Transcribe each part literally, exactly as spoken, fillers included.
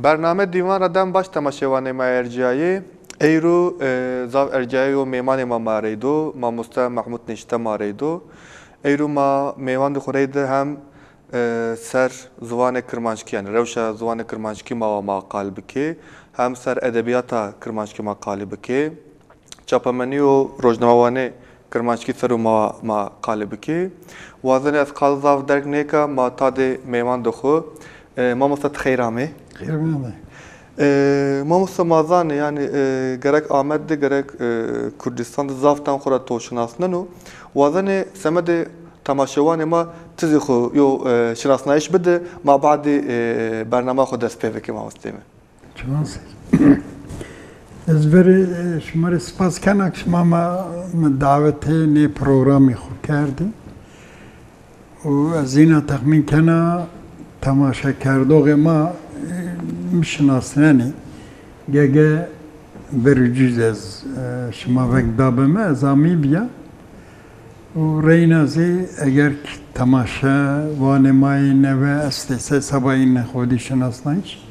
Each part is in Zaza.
Bername dîwan ra dem baş temaşewanê ma ercîyayê. Eyro, e, zaf ercîyayê yo mêmanê ma ma reydo, mamoste Mehmûd Neşîte ma reydo. Eyro ma mêwandê xo reyde hem, e, ser ziwanê kirmanckî, yanî rewşa ziwanê kirmanckî ma wa ma qalî bikê, hem ser edebîyata kirmanckî ma qalî bikê. Çapemenî û rojnamewanê kirmanckî ser o ma, ma qalî bikê. Wazenê ez qal zaf derg nêka, ma tadê mêwandê xo. E, mamoste, ti xeyr amê. Xeyr amê. E, mamoste, ma zanê, yanî, e, gerek Amed de, gerek, e, Kurdistan de zaf ten xo ra to şinasneno. Wazenê semedê temaşewanê ma ti zî xo yo, e, şinasnayîş bide, ma badî, e, bernama xo dest pê bikê, mamoste mi. Çiman ser. Ez verê, e, şima rê spas kena ke şima ma, mi dawetê nê programî xo kerdî. Û ez îna texmîn kena temaşekerdoxê ma, e, mi şinasnenê. Gege verê ucî zî ez, e, şima veng da bi mi, ez amîbîya. Û reyna zî eger ki temaşewanê ma yê newe estê se seba îne xwedî şinasnayîş.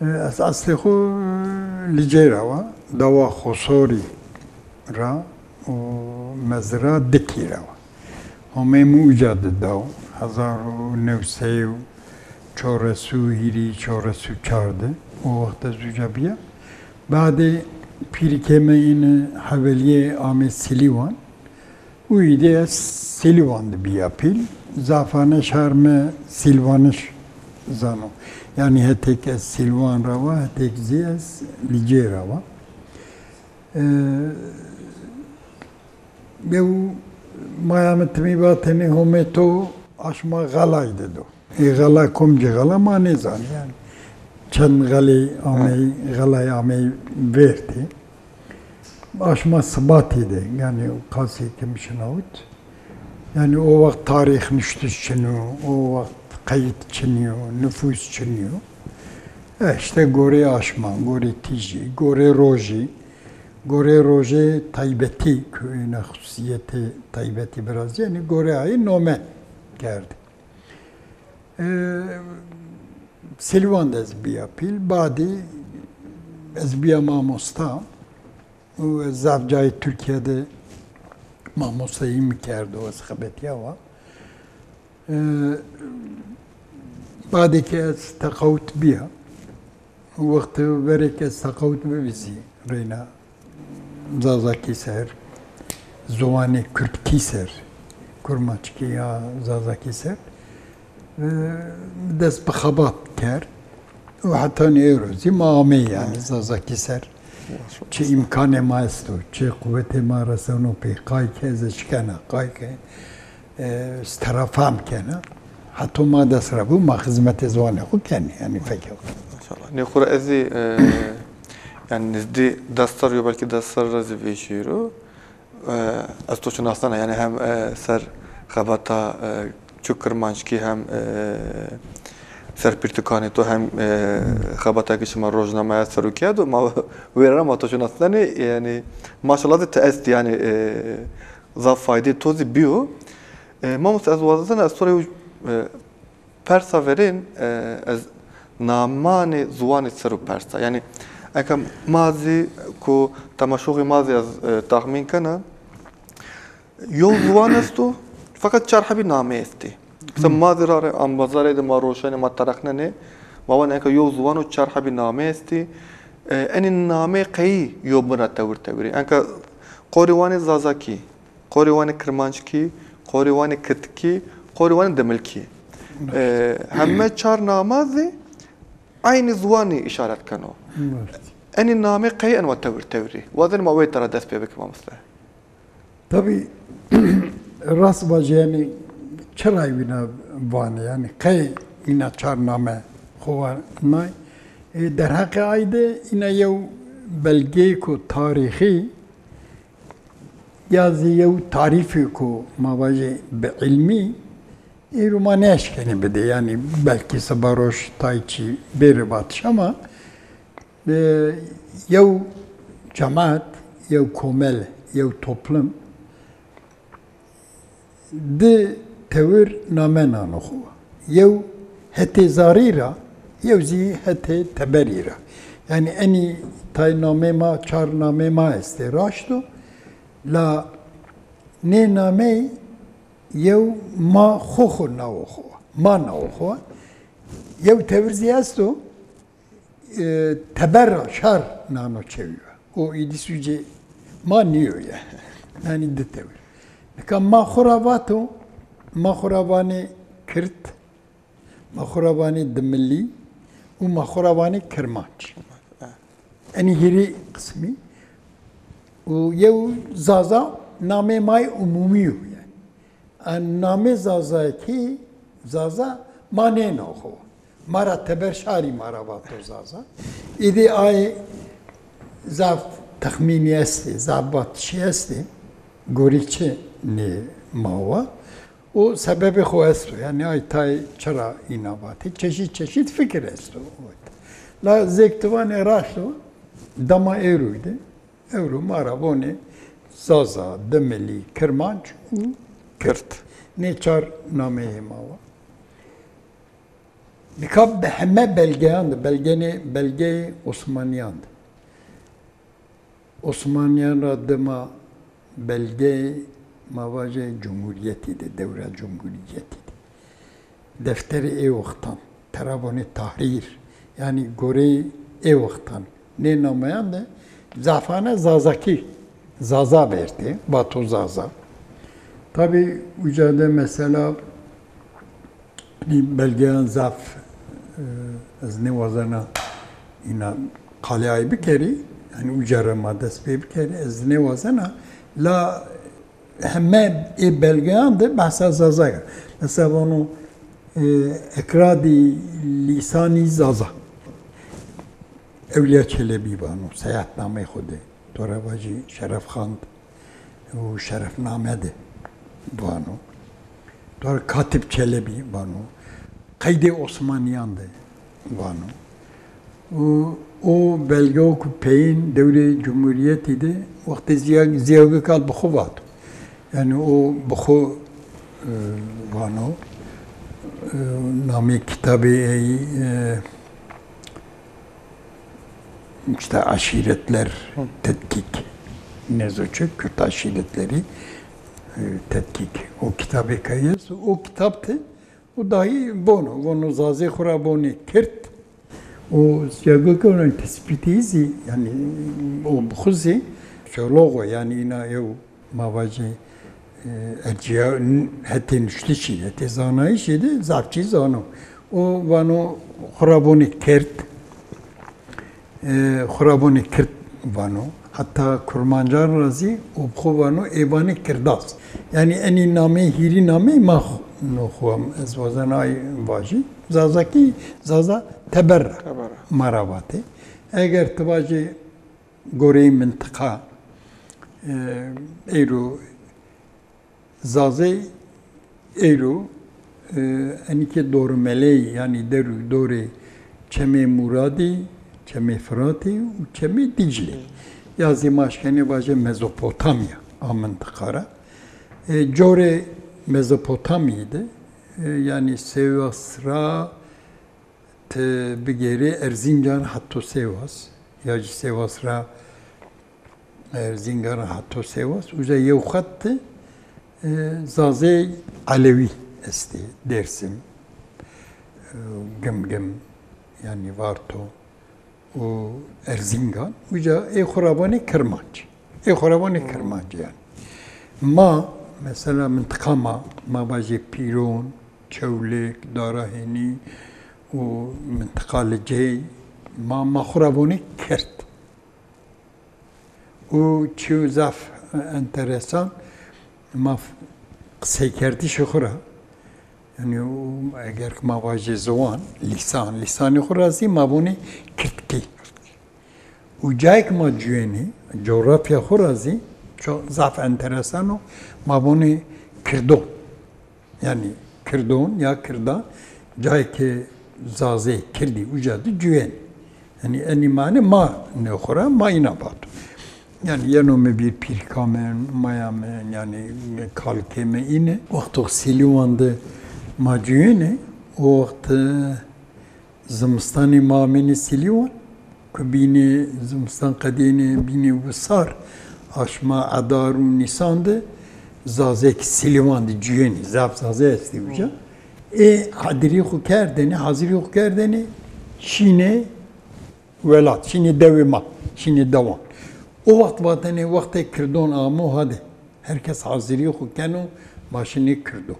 E, ez eslê xo, e, Licê ra wa, dewa Xosorî ra û mezra Dikî ra wa. Homê mi uca de daw, hezar û new sey û çores û hîrî, çores û çar de, o wext ez uca bîya. Badê pîrikê mi îne hevelîye amê Silîwan. Û îdî ez Silîwan de bîya pîl. Zafane şar mi Silvaniş zano. Yanî hetêk ez Silvan ra wa, hetêk zî ez Licê ra wa. E, yew maya mi timî vatêne, homê to aşma Xelay de do. Ê Xela komcî Xela ma nêzanê yanî. Çend Xelê amey, Xelay amey vêrtê. Aşma Sibatî de, yanî qasê ke mi şinawit. Yanî o wext tarîx nuştiş çin o, o wext qeyd çin o, nufus çin o. E, îşte gorê aşma, gorê tîjî, gorê rojî, gorê rojê taybetî, ku êna xusûsîyetê taybetî virazî, yanî gorê ayî nome kerdî. E, Silvan de ez bîya pîl, badî ez bîya mamosta û ez zaf cayê Tirkîye de mamostayî mi kerdo, ez xebetîya wa. E, badê ke ez teqawit bîya, wextê verê ke ez teqawit bibî zî reyna Zazakî ser, ziwanê Kurdkî ser, Kurmanckî ya Zazakî ser, e, dest bi xebat kerd û hetanî ewro zî ma ameyî yanî Zazakî ser. Çi îmkanê ma esto, çi quwetê ma reseno pê, qayî ke ez eşkena, qayî ke, e, ez tera fehm kena. Heto ma dest ra bû, ma xizmetê ziwanê xo kenê, yanî fekê xo. Maşallah. Nê xo ra ez zî, e, yanî nizdî des serr yo, belkî des serr ra zî vêşî ro. E, ez to şinasnena, yanî hem, e, ser xebata, e, çu kirmanckî hem, e, ser pîrtikanê to hem, e, xebata ke şima rojnameya ser o kerdo, ma wêra ra ma to şinasnenê, yanî maşallah zî ti estî, yanî, e, zaf faydê to zî bîyo. E, mamoste, ez wazena ez to rê, e, persa verên, e, ez namanê ziwanî ser o persa. Yanî, eke ma zî ku temaşoxê ma zî ez, e, taxmîn kena, yew ziwan esto, feqet çar hebî nameyî estê. Mesela ma zî rarê embazarê de ma roşenê, ma tereqnenê, ma vanê eke yew ziwan o çar hebî nameyî estê, e, enê nameyî qeyî yo bin ra tewir tewirî. Eke qorî wanê Zazakî, qorî wanê Kirmanckî, qorî wanê Kitikî, qorî wanê Dimilkî. E, heme çar nama zî eynî ziwanî îşaret keno. Enî namê qey en wa tewir tewirî. Wazenî ma weyta ra dest pê bikî mamoste. Tabî rast vajî, yanî çira wîna vanê, yanî qey îna çar name xo vanay. E, derheqê ay de îna yew belgeyêko tarîxî ya zî yew tarîfêko, ma vajê, bi îlmî, îro ma nêeşkenê bidê. Yanî belkî siba roj tay çî bêrê vatiş ama, e, yew cemaat, yew komel, yew toplum di tewir name nano xo. Yew hetê zarî ra, Yew zî hetê teberî ra. Yanî enî tay namê ma, çar namê ma estê, raşt o. La nê namey yew ma xo xo nawo xo wa. Ma nawo xo wa. Yew tewir zî esto, e, teber ra şar nano çewî wa. O îdî sûcê ma nîyo ya. Yanî di tewir. Nika ma xo ra vato, ma xo ra vanê Kirt, ma xo ra vanê Dimilî û ma xo ra vanê Kirmanc. Enî hîrê qismî. Û yew Zaza namê ma yê umumî yo yanî. A namê Zazayekî, Zaza ma nêna xo. Ma ra teber şarî ma ra vato Zaza. Îdî ay zaf texmînî estê, zaf vatişî estê. Gorî çi nê ma wa. O sebebê xo esto. Yanî ay tay çira îna vatê. Çeşît çeşît fikir esto. La zêk ti vanê raşt o. Dema êro de. Ewro ma ra vonê Zaza, Dimilî, Kirmanc û Kirt. Nê çar nameyê ma wa. Nika bi heme belgeyan de, belgenê, belgeyê Osmanîyan de. Osmanîyan ra dima belgeyê, ma vajê, Cumhurîyetî de, dewra Cumhurîyetî de. Defterê ê wextan, tera vonê Tahrîr, yanî goreyê ê wextan. Nê nameyan de zafane Zazakî, Zaza vertê, vato Zaza. Tabî uca de mesela, belgeyan zaf, e, ez nêwazena îna qalê ay bikerî, yanî uca ra ma dest pê bikerî, ez nêwazena, la heme ê belgeyan de behsa Zaza keno. Mesela vano, e, Ekradî lîsanî Zaza. Ewlîya Çelebî vano, seyahatnameyê xo de. To ra vajî Şerefxan de û Şerefname de vano. To ra Katip Çelebî vano. Qeydê Osmanîyan de vano. Û o belgeyo ku peyên dewrê Cumhurîyetî de wextê Ziya, Ziya Gökalp bi xo vato. Yanî o bi xo, e, vano, e, namê kitabê ey, e, işte Aşiretler Tetkik. Nêzo çi, Kürt Aşiretleri, e, Tetkik. O kitabê kayes, o kitab de O dahî vono, vono Zazê xo ra vonê Kirt. O Ziya Gökalpî tespîtî zî, yanî o bi xo zî arkeolog o, yanî îna yew ma vajê, e, ercîya hetê nuştişî, hetê zanayîşî de zaf çî zano. O vano xo ra vonê Kirt. E, xo ra vonê Kirt vano. Heta Kurmancan ra zî o bi xo vano, ê vanê Kirdas. Yanî enî nameyê, hîrî nameyê ma xo, no xo, ez wazena ay vajî. Zazakî, Zaza teber ra, teber ra, ma ra vatê. Eger ti vajê goreyê mintiqa, e, êro Zazey êro, e, enî ke dormeley, yanî derû dorê Çemê Muradî, Çemê Firatî û Çemê Dîclê. Ya zî ma eşkenê vajê Mezopotamya a mintiqa ra. E, corê Mezopotamyî de, e, yanî Sêwas ra ti bigêrê Erzincan heto Sêwas, ya jî Sêwas ra Erzingan ra heto Sêwas, uca yew xet de, e, Zazê Elewî estê, Dêrsim, e, Gimgim, yanî Varto û Erzingan, uca ê xo ra vanê Kirmanc. Ê xo ra vanê Kirmanc yanî. Ma, mesela mintiqa ma, ma vajê Pîron, Çewlik, Dara Hênî û mintiqa Licey, ma, ma xo ra vanê Kirt. Û çîyo zaf enteresan, ma f-, qiseykerdişê xo ra, yanî, û eger ki ma vajê ziwan, lîsan, lîsanê xo ra zî ma vonê kirdkî. Û cayê ki ma cuyenê, cografya xo ra zî ço-, zaf enteresan o, ma vonê kirdon. Yanî kirdon ya kirdan, cayê ke Zazê, kirdî uca de cuyen. Yanî enî mane ma nê xo ra, ma îna vato. Yanî yeno mi vîr pîrika mi, maya mi, yanî kalkê mi îne. Wexto Sîlîwan de ma cuyenê, o wext, e, Zimistanê ma amêne Silîwan, ku bînê zimistan qedêne, bînê wisar, aşma Edar û Nîsan de zazek Silîwan de cuyênê, zaf zaze estê uca. Ê hazirî xo kerdêne, hazirî xo kerdêne, şînê welat, şînê dewê ma, şînê dewan. O wext vatêne, wextê kirdon amo, hadi, her kes hazirî xo keno, ma şinê kirdon.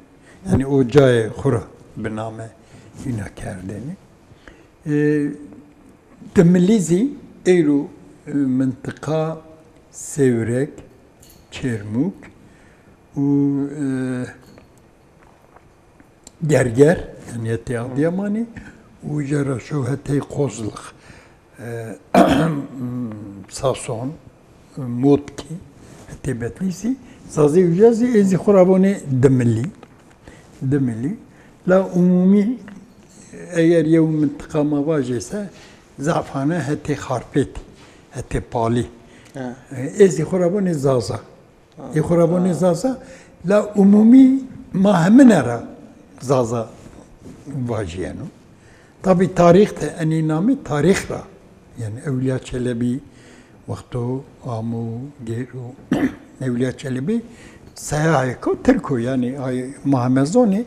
Yanî o cayê xo ra bi name îna kerdêne. E, Dimilî zî eyro, e, mintiqa Sêwreg, Çêrmûg û, e, Gerger, yanî hetê Adıyamanî, uca ra şo hetê Kozlix, e, Sason, Motkî, hetê Betlîsî, zazê uca zî, ê zî xo ra vonê Dimilî. Dimilî. La umumî eger yew mintiqa ma vajê se, zaf hane hetê Xarpêtî, hetê Palî. He. Ê zî xo ra vonê Zaza. Ê xo ra vonê Zaza, la umumî ma hemine ra Zaza vajîyeno. Tabî tarîx de enî namî tarîx ra. Yanî Ewlîya Çelebî wexto amo gêro Ewlîya Çelebî seyahêko tirk o, yanî ay ma heme zonê,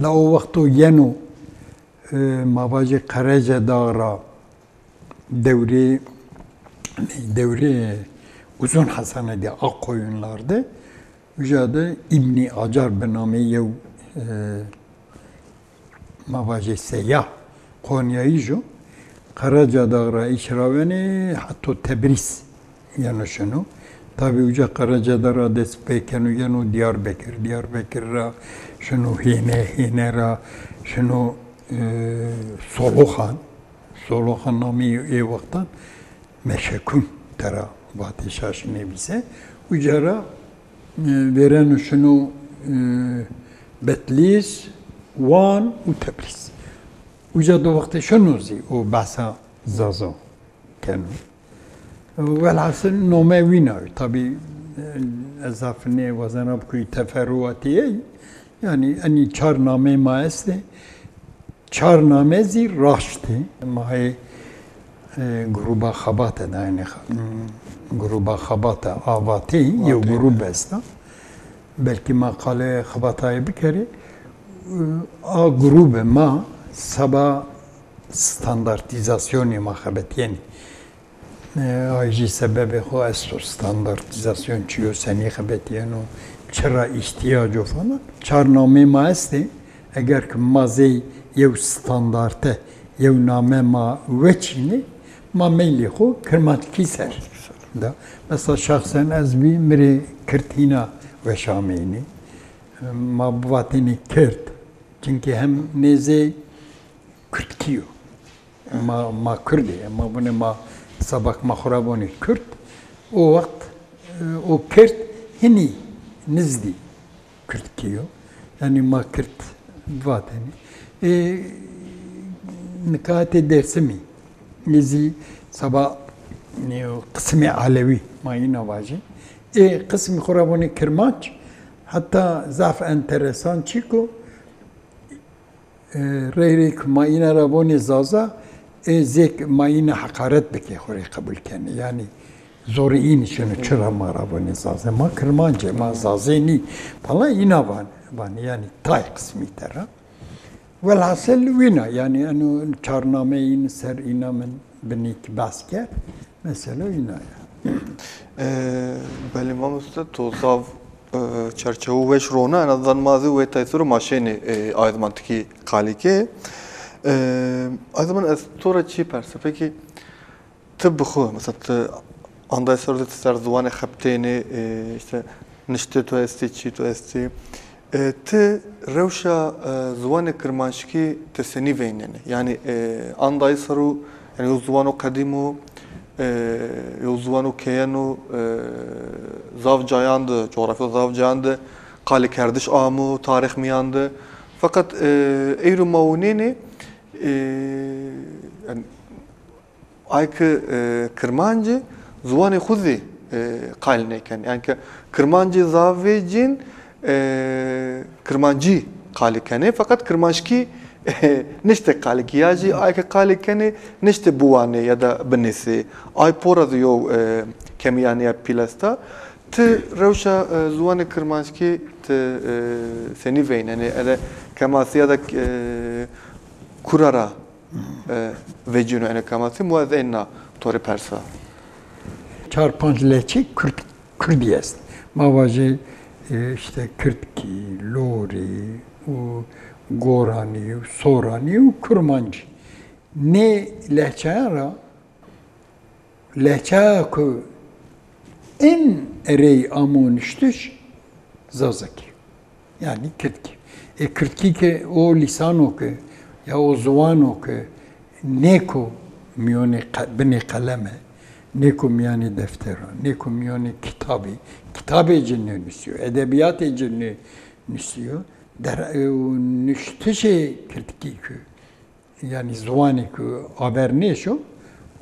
la o wexto yeno, e, ma vajê Qerece Dax ra, dewrê, dewrê Uzun Hasan'e de, Akkoyunlar de, uca de İbni Acar bi namê yew, e, ma vajê seyah Konyayij o, Qereca Dax ra îş rawenê heto Tebrîz yeno şino. Tabî uca Qereca Dax ra dest pêkeno yeno Diyarbekir, Diyarbekir ra şino Hêne, Hêne ra şino, e, Soloxan. Soloxan namî ê wextan Meşekun tera vatê şaşî nêvîse. Uca ra, e, vêreno şino, e, Betlîs, Wan û Tebrîz. Uca do wextê şino zî o behsa Zaza keno. Welhasil nome wîna yo. Tabî, e, ez zaf nêwazena bikuyî teferruatî ey. Yanî enî çar nameyê ma estê. Çar name zî raşt ê. Ma ê, e, gruba Xebate de, yanî, m, gruba Xebate a Vateyî yew grub esta. Belkî ma qalê Xebatayê bikerê. A grubê ma seba standartîzasyonê ma xebetîyenê. E, ay jî sebebê xo esto, standartîzasyon çi yo, senî xebetîyeno, çi ra îhtîyac o falan. Çar nameyê ma estê. Eger ki ma zey yew standarte, yew name ma weçînê, ma meylê xo kirmanckî ser da. Mesela şexsen ez bî, mi rê kirt hîna weş ameynê. Ma bivatênê kirt. Çimkî hem nêzê kurdkî yo. Ma, ma kurd ê, ma vûnê ma sabak ma xo ra vonê kurd. O wext, e, o kirt hinî nizdî kurdkî yo. Yanî ma kirt vatênê. E, nika hetê Dêrsimî. Ê zî seba, e, qisimê Elewî ma îna vajî. Ê qisimî xo ra vonê kirmanc. Heta zaf enteresan çîk o. E, rey rey ki ma îna ra vonê Zaza, ê zêk ma îna heqaret bikê xo rê qebul kenê. Yanî zorê îni şino, çira ma ra vonê Zaza. Ma kirmanc ê, ma Zazê nî. Falan îna van, vanê, yanî tay qismî tera. Welhasil wîna, yanî eno çar nameyê îni ser îna min binî ki behs kerd. Mesela îna ya. E, belê mamoste, to zaf, e, çerçewe weş rona, en azından ma zî wê tayê ser o ma şênê, e, ay ziman tikî qalî kê. E, ay ziman ez to ra çî perse. Pekî ti bi xwu, mesela ti anday ser de ti ser ziwanê xebitênê, e, îşte niştê to estê, çî to estê. E, ti rewşa, e, ziwanê kirmanckî ti senî veynenê? Yanî, e, andayî ser o, yanî yew ziwano qedîm o, e, yew ziwano keyen o, e, zaf cayan de, cografya zaf cayan de qalîkerdiş amo, tarîx mîyan de. Feqet, e, eyro ma winênê, e, yanî, ay ki, e, kirmanc ê, ziwanê xwu zî, e, qalî nêkenê. Yanî ki kirmancê zaf vecîn, e, kirmancî qalî kenê. Feqet kirmanckî Niştê qalî kî ya jî ay ke qalî kenê, niştê biwanê ya da binêsê. Ay pora de yo, e, kemîyanîya pîl esta. Ti rewşa, e, ziwanê kirmanckî ti, e, senî veynenê? Ere kemasî ya da, e, kura ra, e, vecîno ene kemasî? Mu ez ên na to rê persa. Çar panc lehçe Kurd, Kurdî est. Ma vajê, e, îşte Kirdkî, Lorî û Goranî û Soranî û Kurmancî. Nê lehçeyan ra lehçeya ku en erey amo niştiş Zazakî. Yanî Kirdkî. E, Kirdkî ke o lîsano ke ya o ziwano ke nêko mîyonê qe-, binê qeleme, nêko mîyanê deftera, nêko mîyonê kitabî, kitabê ci nênusîyo, edebîyatê ci nênusîyo, der-, e, û nuştişê Kirdkî ke yanî ziwanê ku aver nêşo,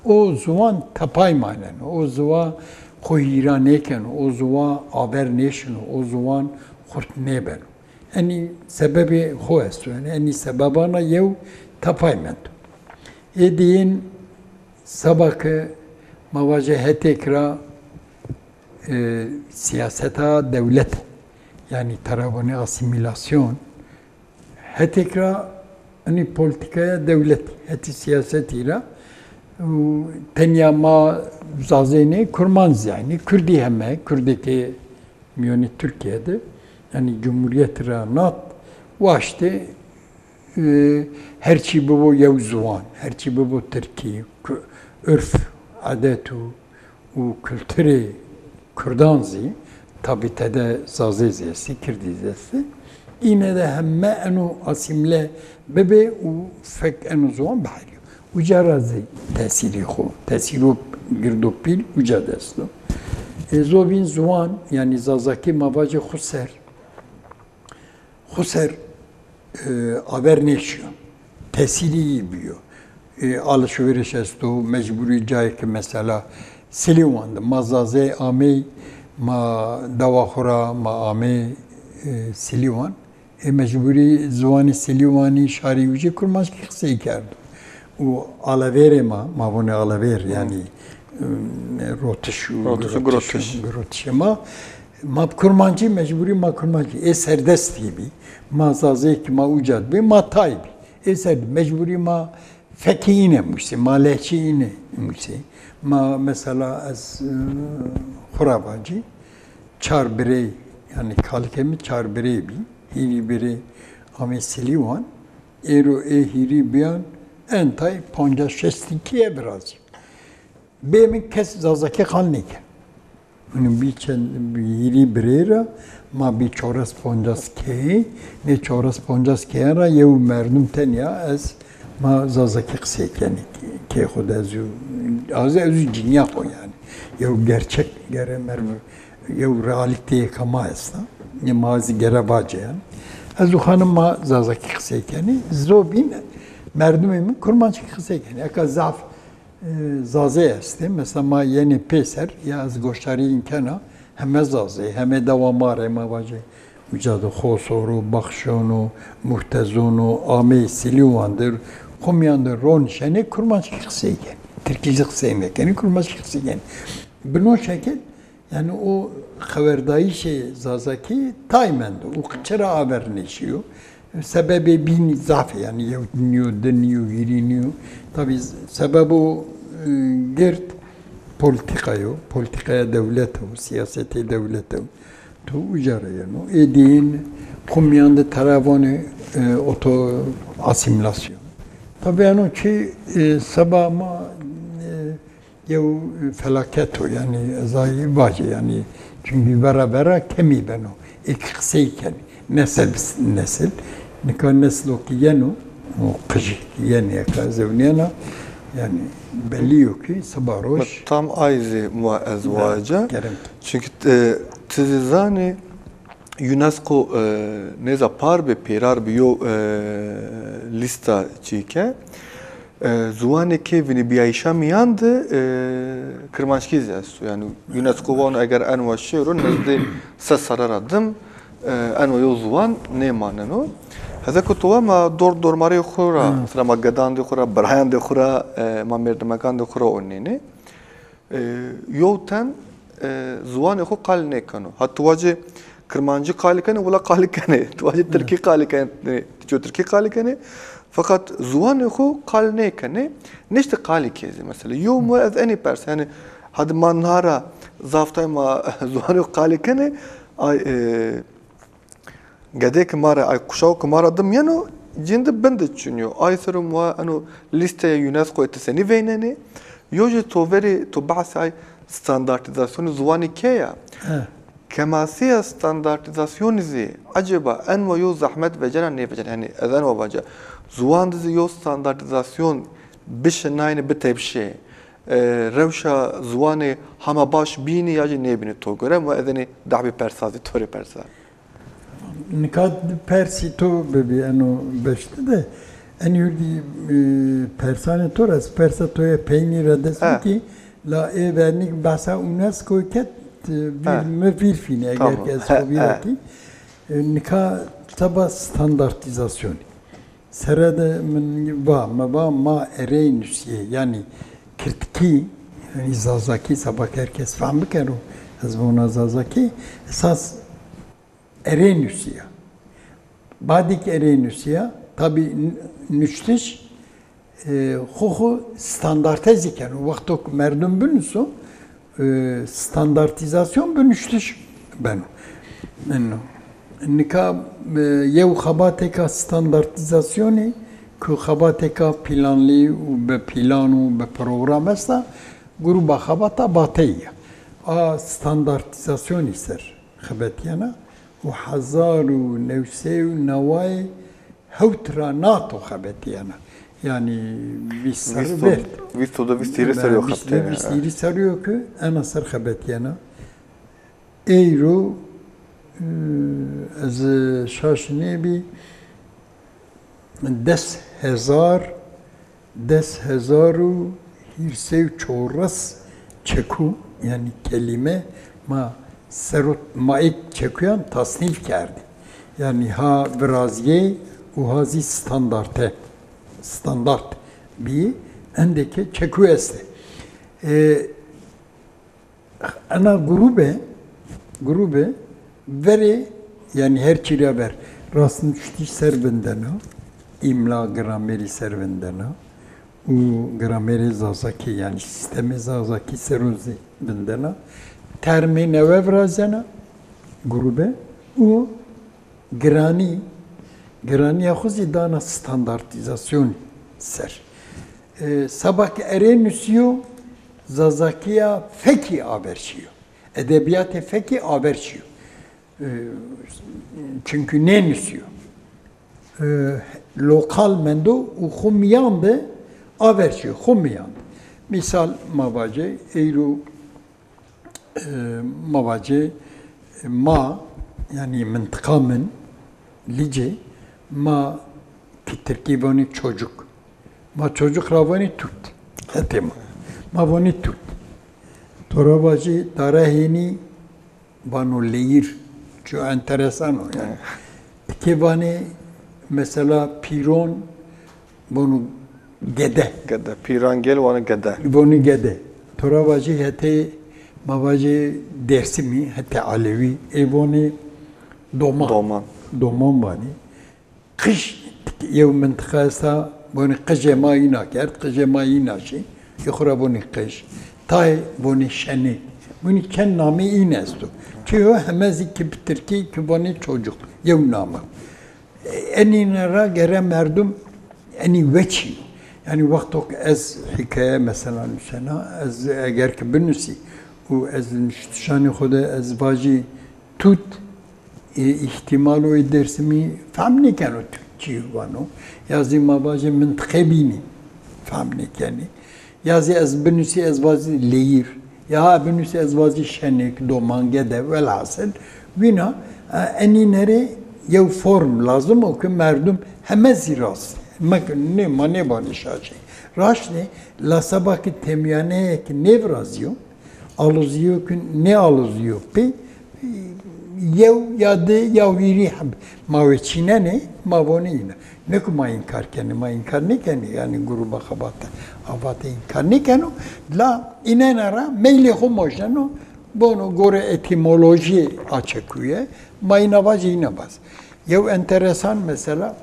o ziwan tepay maneno, o ziwa xo hîra nêkeno, o ziwa aver nêşino, o ziwan xurt nêbeno. Enî sebebê xo esto, yanî enî sebebana yew tepay mendo. Ê dîyin seba ke ma vaje hetêk ra, e, sîyaseta dewlet, yanî tera vonê asîmîlasyon, hetêk ra inî polîtîkaya dewletî, hetî sîyasetî ra, û tenya ma Zazê nê, Kurmanc zî eynî, Kurdî heme, Kurdêkê mîyonê Tirkîye de, yanî cumhurîyet ra nat, waştê, e, her çî bibo yew ziwan, her çî bibo tirkî, ku-, urf, adet û û kulturê kurdan zî, tabî tede zazê zî estî, kirdî zî estî. Îne de heme eno asîmle bibê û fek eno ziwan biherîyo. Uca ra zî tesîrê xo, tesîro girdo pîl uca de esto. E, zobîn ziwan, yanî zazakî ma vajê xo ser, xo ser, e, aver nêşiyo. Tesîrî yî bîyo. E, alişverîş esto, mecbûrî cayê ke mesela Silîwan de ma zazê amey, ma dewa xo ra ma amey, e, Silîwan. E, mecbûrî ziwanê Silîwanî şarî ucê kurmanckî qisey kerdo. Û alevêrê ma, ma vonê alevêr, yanî, e, rotiş û Rotiş û girotiş, girotiş. Girotişê ma, ma bi kurmancî, mecbûrî ma kurmancî. Ê serdestî bî. Ma zazê kî ma uca de bî, ma tay bî. Ê ser mecbûrî ma fekê îne musê, ma lehçê îne musê. Ma mesela ez, e, xo ra vacî, çar birey, yanî kalikê mi çar birey bî. Hîrî birey amê Silîwan. Êro ê hîrî biyan en tay pancas şeştî keye virazî. Bê mi kes zazakî qal nêkeno. Unu bî çend, bî hîrî birey ra, ma bî çores poncas keyî, nê çores poncas keyan ra yew merdum tenya ez, ma zazakî qisey kenî kê xo de ez û, az ez û cinîya xo yanî. Yew gerçek gere merv, yew realîteyêka ma esta. Nê ma zî gere vace yanî. Ez û xanim ma zazakî qisey kenî, zobîn merdumê mi kurmanckî qisey kenî. Eka zaf e, zazê estê. Mesela ma yenê pêser, ya ez goşdarî în kena, heme zazê, heme dewa ma rê ma vajê, uca de Xosor o, Baxşon o, Murtezon o, ameyê Silîwan de, xo mîyan de ron şenê, kurmanckî qisey kenê. Tirkî zî qisey mekenê, kurmanckî qisey kenê. Bi no şekil, yanî o xeverdayîşê zazakî tay mendo û çira aver nêşîyo. Sebebê bînî zaf ê, yanî yew nîyo, di nîyo, hîrî nîyo. Tabî sebebo, e, gird polîtîka yo, polîtîkaya dewlete yo, sîyasetê dewlete yo. Tu uca ra yeno. Ê dîyin xo mîyan de tera vanê, e, oto asîmîlasyon. Tabî eno kî, e, seba ma, e, yew felaket o, yanî ez a yî vacî, yanî çunkî vera vera kemî beno. Ê kî qisey kenî. Nesil bis-, nesil. Nika neslo kî yeno, o qijî kî yenê eka zewnîyena, yanî bellî yo kî siba roj. Tam ay zî muwa ez vaca. Kerem. Çunkî, e, ti zî zanê, UNESCO, e, nêza par bi, pêrar bi yo, e, lîsta çîke. E, ziwanê ke vinîbîyayîşa mîyan de, e, kirmanckî zî esto. Yanî UNESCO vano eger enwa şêro nezdê se serre ra dim, e, enwa yo ziwan nêmaneno. Ez eko to wa ma dor dormarê xo ra, mesela ma gedandê xo ra, birayandê xo ra, e, ma merdimekandê xo ra onînê. E, yewten, e, ziwanê xo qal nêkeno. Ha tu vacê kirmancî qalî kenê, wila qalî kenê. Tu vacê tirkî qalî kenê, tu ço tirkî qalî kenê. Feqet ziwanê xo qal nêkenê. Niştî qalî kê zî mesela. Yew mi ez enî pers, yanî hadi ma na ra zaf tay ma ziwanê xo qalî kenê, ay, e, gedê ke ma ra, ay kuşaw ke ma ra dim yeno, cênde bin de çinyo. Ay ser o ma eno lîsteya UNESCOyê ti senî veynenê? Yo jî to verê, to behsê ay standartîzasyonê ziwanî ke ya? He. Kemasîya standartîzasyonî zî ecêba enwa yo zehmet vecena nêvecena? Yanî ez enwa vaca, ziwan de zî yo standartîzasyon bişinayne, bitepşê, e, rewşa ziwanê hema baş bînî ya jî nêbînî to gore? Ma ez enê dehbê persa zî to rê persa. Nika persî to bibî eno beşte de, enî hurdî, e, persanê to ra, ez persa to yê peynî ra dest bikî, la ê vernî ke behsa UNESCO kerd, e, vîr, mi vîr fînî, eger ke ez xo vîra kî. E, nika seba standartîzasyonî. Sere de min va, mi va ma erey nusîyê, yanî kirdkî, yanî zazakî, seba ke her kes fehm bikero, ez vona zazakî, esas erê nusîya. Badî ke erê nusîya, tabî n-, nuştiş, e, xo xo standarte zî keno. Wexto ke merdum binuso, e, standartîzasyon bi nuştiş beno. Eno. Nika, e, yew xebatêka standartîzasyonî ku xebatêka planlî û bi plan û bi program esta, gruba xebata Bateyî ya. A standartîzasyonî ser xebetîyena û hezar û new sey û neway hewt ra nato xebetîyena. Yanî vîst serrî vêrd. Vîst û di, vîst hîrê serrî yo xebetîyena. Vîst hîrê serrî yo ke ena ser xebetîyena. Eyro, e, ez şaş nêbî, des hezar, des hezar û hîrsey û çewres çeku, yanî kelîme ma ser o, ma ê çekuyan tasnîf kerdî. Yanî ha virazîyê û ha zî standarte, standart bîyê, endê ke çeku estê. E, Ena grube, grube verê, yanî her çî ra ver, rastnuştîş ser vindena, îmla, gramerî ser vindena û gramerê zazakî, yanî sîstemê zazakî ser o zî vindena. Termê newe virazena grube û giranî, giranîya xo zî dana standartîzasyonî ser. E, seba ke erê nusîyo, zazakîya fekî aver şîyo. Edebîyatê fekî aver şîyo. E, çunkî nênusîyo. E, lokal mendo û xo mîyan de aver şîyo, xo mîyan de. Mîsal ma vacê, eyro E, ma vacê, e, ma, yanî mintiqa min, Licê, ma ki tirkî vanî çocuk. Ma çocuk ra vanî tut. Hetê ma. Ma vanî tut. To ra vacî dara hênî vano leyîr. Ço enteresan o yanî. Tikê vanê mesela pîron, vano gede. Gede. Pîran gel vano gede. Vano gede. To ra vacî hetê, ma vacî Dêrsimî, hetê Elewî, ê vonê doman. Doman. Doman vanê. Qij, yew mintiqa esta, vonê qijê ma îna kerd, qijê ma îna şî, ê xo ra vonê qij. Tayê vonê şenê. Vonê çend namê în esto. Çi yo, heme zî ki bi tirkî ki vanê çocuk. Yew name. Enîne ra gere merdum enî weçî. Yanî wexto ke ez hîkaye mesela nusena, ez eger ke binusî û ez nuştişanê xo de ez vacî tut, e, îhtîmal o ê Dêrsimî fehm nêkeno tut çi vano. Ya zî ma vacê mintiqê bînî fehm nêkenê. Ya zî ez binusî ez vazî leyîr. Ya binusî ez vazî şenik, doman, gede, welhasil. Wîna, e, enîne rê yew form lazim o ke merdum heme zî rast. Mek-, nê, ma nêvanê şaşê. Raşt ê, la seba ke temyaneyêk nêvirazîyo, alozîyo ke nêalozîyo pê, Yew ya di ya hîrî heb ma wê çînenê, ma vonê îna. Ne ku ma înkar kenê, ma înkar nêkenê, yanî grûba xebate, avate înkar nêkeno. La înena ra meylê xo mojneno, bono gore etîmolojîyê a çekuye, ma îna vajê îna vaz. Yew enteresan mesela,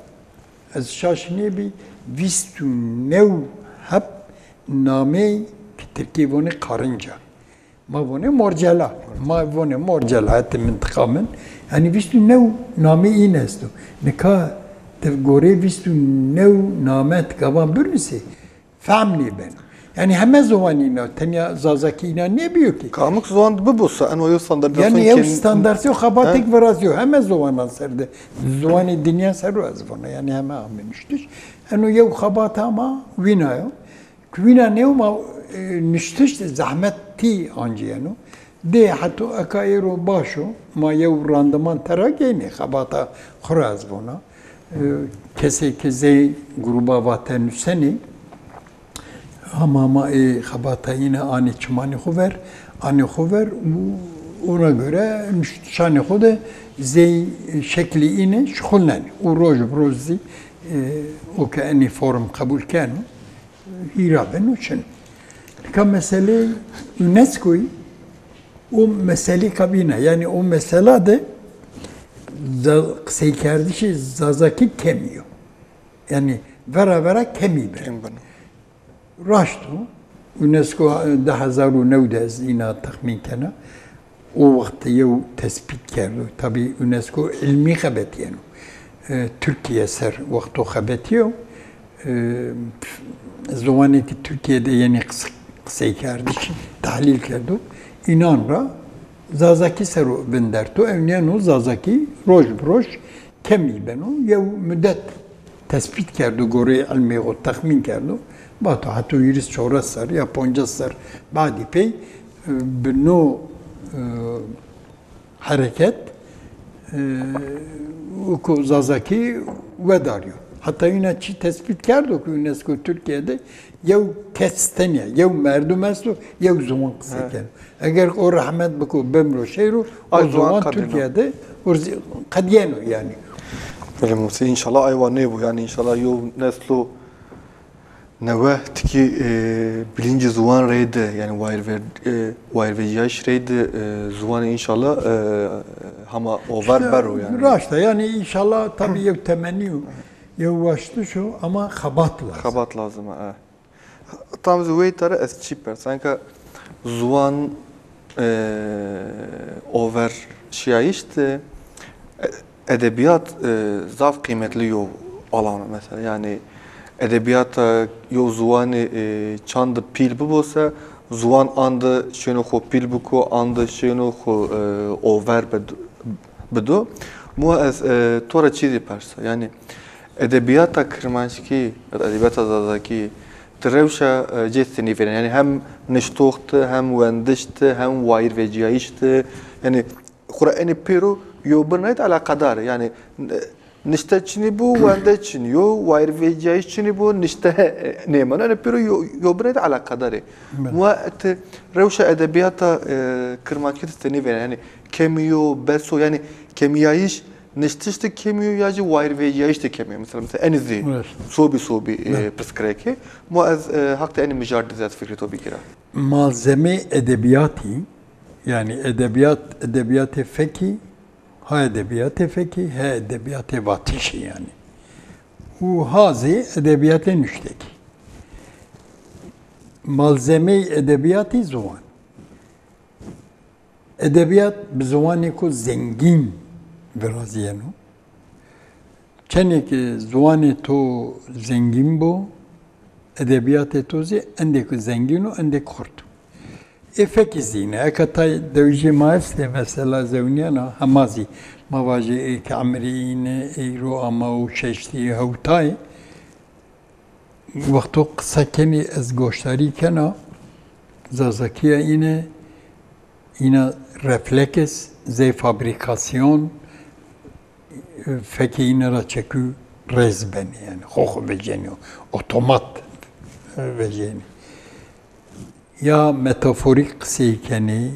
ez şaş nêbî, vîst û new heb nameyê ki tirkî vonê karınca. Ma vonê morcela. Ma vonê morcela hetê mintiqa min. Yanî vîst û new nameyê îne esto. Nika ti gorê vîst û new name ti gava binusê, fehm nêbeno. Yanî heme ziwan îna, tenya Zazakî îna nêbîyo ki. Kamik ziwan de bibo se, eno yew standardîzasyon. Yanî yew standardîzasyon xebatêk virazîyo. Heme ziwanan ser de. Ziwanê dinya ser o ez vona. Yanî heme ame nuştiş. Eno yew xebata ma wîna yo. Wîna nêyo ma, e, nuştiş de zehmetî ancîyeno. Dê heto eka êro baş o, ma yew randiman tera geynê, xebata xo ra ez vona. E, kesê ke zey grûba vate nusenê, hama ma ê xebata îne anê çimanê xo ver, anê xo ver û ona göre nuştişanê xo de zey şeklê îne şuxulnenê. Û roj bi roj zî, e, o ke enê form qebul keno. Hîra beno çin. Nika meselê UNESCOyî o meselî kabîna. Yanî o mesela de za-, qiseykerdişê Zazakî kemî yo. Yanî vera vera kemî beno. Kemî beno. Raşt o. UNESCO di hezar û new de ez îna texmîn kena. O wext yew tespît kerdo. Tabî UNESCO îlmî xebetîyeno. E, Tirkîye ser wexto xebetîyo. E, ziwanê ki Tirkîye de yenî qis-, qiseykerdişî tehlîl kerdo. Înan ra Zazakî ser o vinderto. Ewnîyeno Zazakî roj bi roj kemî beno. Yew mudet tespît kerdo, goreyê ilmê xo texmîn kerdo. Vato heto hîris çewres serr ya poncas serr badî pey, e, bi no, e, hereket, e, weko Zazakî wedarîyo. Heta îna çî tespît kerdo ki UNESCO Tirkîye de yew kes tenya, yew merdum esto, yew ziwan qisey keno. Eger o rehmet biko, bimro, şey ro, o ziwan Tirkîye de qedîyeno yanî. Belê Musî, înşallah aywa nêbo, yanî înşallah yew neslo newe tikî, e, bilîncê ziwan reyde, yanî wayîr ver-, e, wayîrvecîyayîş reyde, e, ziwanê înşallah, e, hema over bero yanî. Raşt a, yanî înşallah tabî yew temennî yo, yew waştiş o, ama xebat lazim. Xebat lazim a, e. Tam zî weyta ra ez çî persa. Enka ziwan, e, over şiyayîş de, e, edebîyat, e, zaf qîmetlî yo alan o mesela. Yanî edebîyata yo ziwanî, e, çand pîl bibo se, ziwan ande şêno xo pîl biko, ande şêno xo, e, over bid-, bido. Muwa ez, e, to ra çî zî persa. Yanî edebîyata kirmanckî ya da edebîyata zazakî ti rewşa, e, cê senî vênenî? Yanî hem niştox de, hem wendiş de, hem wayîrvecîyayîş de. Yanî xwu ra enê pêro yewbirnayî de eleqedar ê. Yanî, e, nişte çinî bo, wende çinî yo, wayîrvecîyayîş çinî bo, nişte nêmeno. Enê pêro yo-, yewbirnayî de eleqedar ê. Belê. Muwa ti rewşa edebîyata, e, kirmanckî ti senî vênenî? Yanî kemî yo, bes o, yanî kemîyayîş niştiş de kemî yo ya jî wayîrvecîyayîş de kemî yo? Mesela, mesela enî zî sobî sobî, e, piskirek ê. Muwa ez, e, haq de enî mijar de zî ez fikrê to bigîra. Malzemeyê edebîyatî, yanî edebîyat, edebîyatê fekî, ha edebîyatê fekî, ha edebîyatê vatişî yanî. Û ha zî edebîyatê nuştekî. Malzemeyê edebîyatî ziwan. Edebîyat bi ziwanêko zengîn virazîyeno. Çenê ke ziwanê to zengîn bo, edebîyatê to zî endêk zengîn o, endêk xurt. Ê fekî zî îne. Eka tay dewicê ma estê, mesela zewnîyena, hema zî ma vajê ê ke emirê îne, eyro ama û şeştî hewtay. Wexto qise kenî ez goşdarî kena, zazakîya îne, îna refleks, zey fabrîkasyon, fekê îne ra çekû rêz benê, yanî xo xo vecenîyo, otomat vecenî. Ya metaforîk qisey kenê,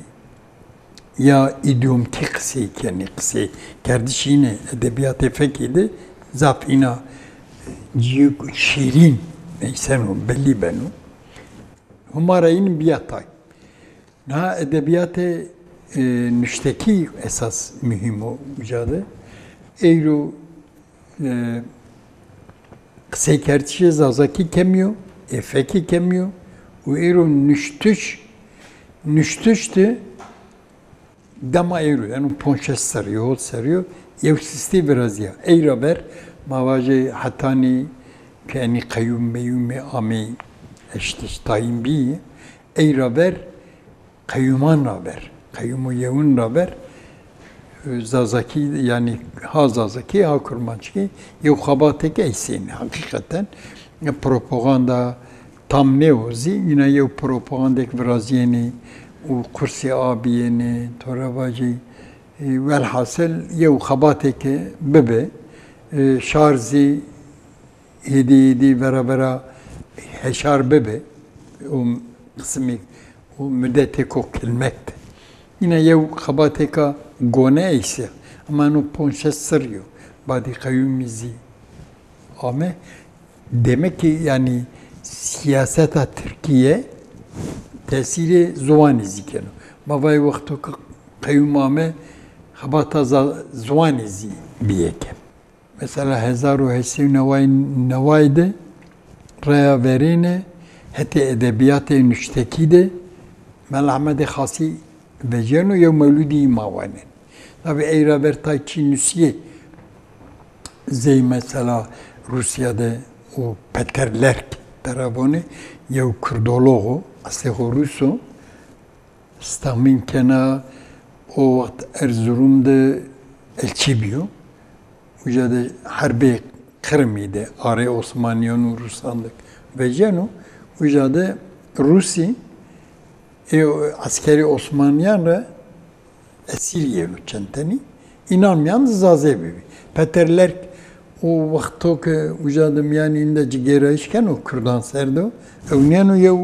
ya îdîyomkî qisey kenê, qisey kerdişî yîne edebîyatê fekî de zaf îna cîyêko şîrîn eyseno, belî beno. Huma ra yîn bîya tay. Niha edebîyatê, e, nuştekî esas muhîm o uca de. Eyro, e, qiseykerdişê zazakî kemî yo, ê fekî kemî yo û eyro nuştiş, nuştiş de dema eyro, yeno ponc şeş serrî yo, hot serrî yo, yew sîstê virazîya. Ey ra ver ma vajê hetanî ke enî qeyûm meyûmî amey eştiş tayîn bîyî, ey ra ver qeyûman ra ver, qeyûmo yewin ra ver, e, zazakî, yanî ha zazakî, ha kurmanckî, yew xebatêk eysênî. Heqîqeten, e, propaganda tam nêwo zî, îna yew propagandêk virazîyênî û qursî a bîyênî, to ra vajî, e, welhasil yew xebatêke bibe, e, şar zî hêdî hêdî vera vera heşar bibe, û qisimî û mudetêko kilmek de. Îna yew xebatêka gone eyse, ama no ponc şeş serrî yo, badî qeyûmî zî ame. Demek ki, yanî, sîyaseta Tirkîye tesîrê ziwanî zî keno. Ma vay wexto ke qeyûm ame, xebata za-, ziwanî zî bîye kem. Mesela hezar û heşt sey û neway neway de raya verêne hetê edebîyatê nuştekî de Mela Ehmedê Xasî veceno, yew mewlûdî ma wanên. Tabî ey ra ver tay çî nusîyê zey mesela Rûsya de û Peter Lerk de ra vonê, yew kurdolog o, eslê xo rûs o. Ez texmîn kena o wext Erzurum de elçî bîyo. Uca de herbê Qirmî de arê Osmanîyan û Rûsan de veceno. Uca de Rûsî ê eskerê Osmanîyan ra esîr yeno çend tenî. Înan mîyan de zazê bibî. Peter Lerk o wexto ke uca de mîyanî îndî cigêrayîş keno kurdan ser de, ewnîyeno yew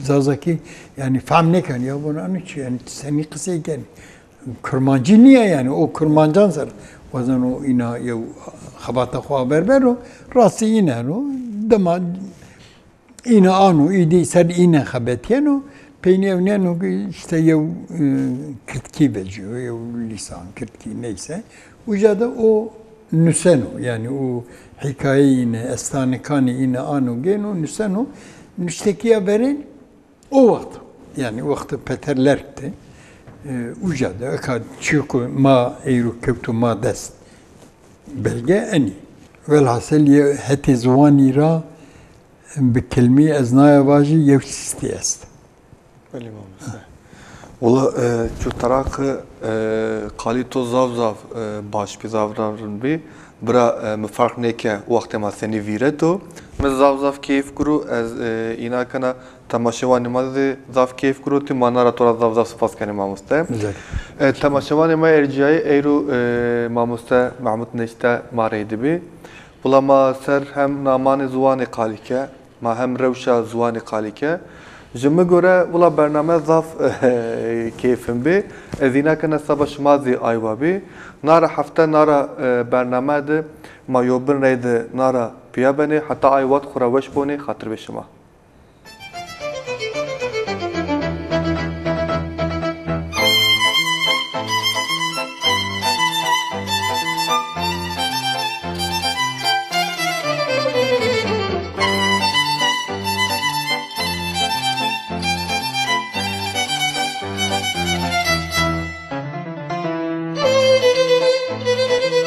zazakî, yanî fehm nêkeno, ya vano eno çi, yanî senî qisey kenî? Kurmancî nîya yanî, o kurmancan ser wazeno îna yew xebata xo aver beno, rastî îneno, dima îne ano, îdî ser îne xebetîyeno, peynî ewnîyeno ke îşte yew, e, kirdkî vecîyo, yew lîsan kirdkî neyse. Uca de o nuseno, yanî o hîkayeyê îne, estanikanê îne ano gêno, nuseno, nuştekîya verên o wext, yanî wextê Peter Lerk de, e, uca de, eka çîyo ke ma eyro kewto ma dest belge enî. Welhasil yê hetê ziwanî ra bi kilmî ez naya vajî yew sîstî est. Belê mamoste. Wela, e, çu teraqi, e, qalî to zaf zaf, e, baş bî, zaf zaf rind bî. Bira, e, mi ferq nêke wextê ma senî vîreto. Mi zaf zaf keyf guro, ez, e, îna kena temaşevanê ma zî zaf keyf gurotî, ma na ra to ra zaf zaf spas kenê mamoste. Rica ederim. E, temaşevanê ma ercîyayî eyro, e, mamoste Mehmûd Neşte ma reyde bî. Wela ma ser hem namanê ziwanê qalî ke, ma hem rewşa ziwanê qalî ke. Ji mi gore wela bername zaf keyfin bî. Ez îna kena seba şima zî aywa bî. Na ra hefte na ra, e, bername de ma yobin reyde na ra pîya benê. Heta ay wext xwu ra weş bonê, xatir bê şima.